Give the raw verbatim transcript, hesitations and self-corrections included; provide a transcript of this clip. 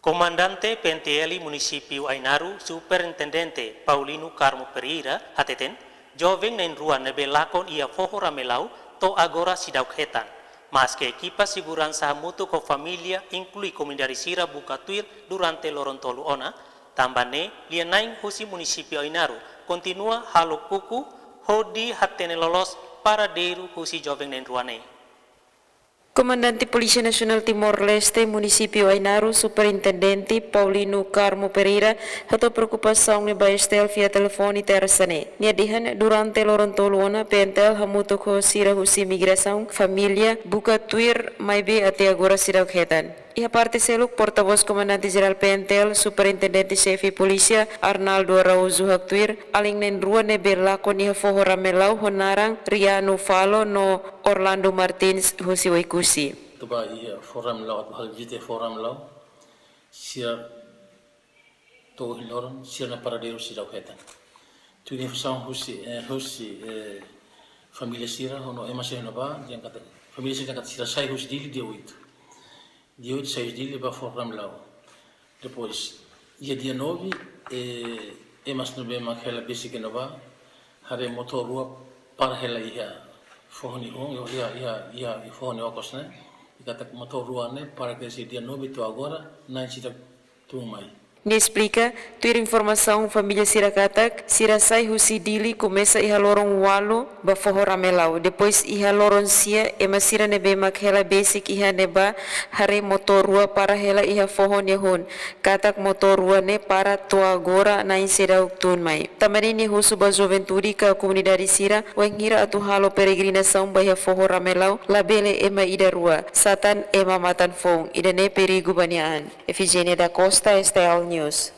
Komandante P N T L Munisípiu Ainaro, Superintendente Paulino Carmo Pereira, hateten, joven na'in rua ne'ebé lakon iha foho Ramelau to'o agora seidauk hetan. Maske ekipa seguransa hamutuk ho família, inklui komunidade sira buka tuir durante loron tolu ona, tanba ne'e lia-na'in husi Munisípiu Ainaro kontinua halo kuku hodi hatene loloos paradeiru husi joven na'in rua ne'e. Komandante Polísia Nasionál Timor-Leste, Munisípiu Ainaro, Superintendente Paulino Carmo Pereira, hato'o preokupasaun ne'e ba STL via telefone Tersa ne'e. Nia dehan durante loron tolu ona, P N T L hamutuk ho sira husi Migrasaun, família, buka tuir maibé até agora seidauk hetan. Iha parte seluk, Portavós Komandante Jerál P N T L, Superintendente Xefe Polísia, Arnaldo Araújo haktuir, alin na'in rua ne'ebé lakon iha foho Ramelau ho naran Riano Falo no Orlando Martins husi Oekusi. Atu ba iha foho Ramelau, atu halo vizita foho Ramelau, sira to'o ohin loron, sira-nia paradeiru seidauk hetan. Tuir informasaun husi, eh, husi, eh, família sira, ho no ema sira ne'ebá, dehan katak, família sira dehan katak sira sai husi Dili dia oito. Dia oito sai husi Dili ba foho Ramelau. Depois, iha dia nove, eh, ema sira ne'ebé mak hela besik iha ne'ebá, haree motór rua para hela iha foho nia hun, iha, iha, iha, iha foho nia okos ne'e. I katak motór rua ne'e para kedas iha dia nove to'o agora, na'in seidauk tun mai. Nia esplika, tuir informasaun família sira katak, sira sai husi Dili komesa iha loron ualu ba foho Ramelau. Depois iha loron sia, ema sira ne'ebé mak hela besik iha ne'ebá haree motór rua para hela iha foho nia hun. Katak motór rua ne'e para to'o agora na'in seidauk tun mai. Tanba ne'e nia husu ba juventude ka komunidade sira, wainhira atu halo peregrinasaun ba iha foho Ramelau, labele ema ida rua, sá tan ema matan foun, ida-ne'e perigu ba nia an. Efigénia da Costa, STL News.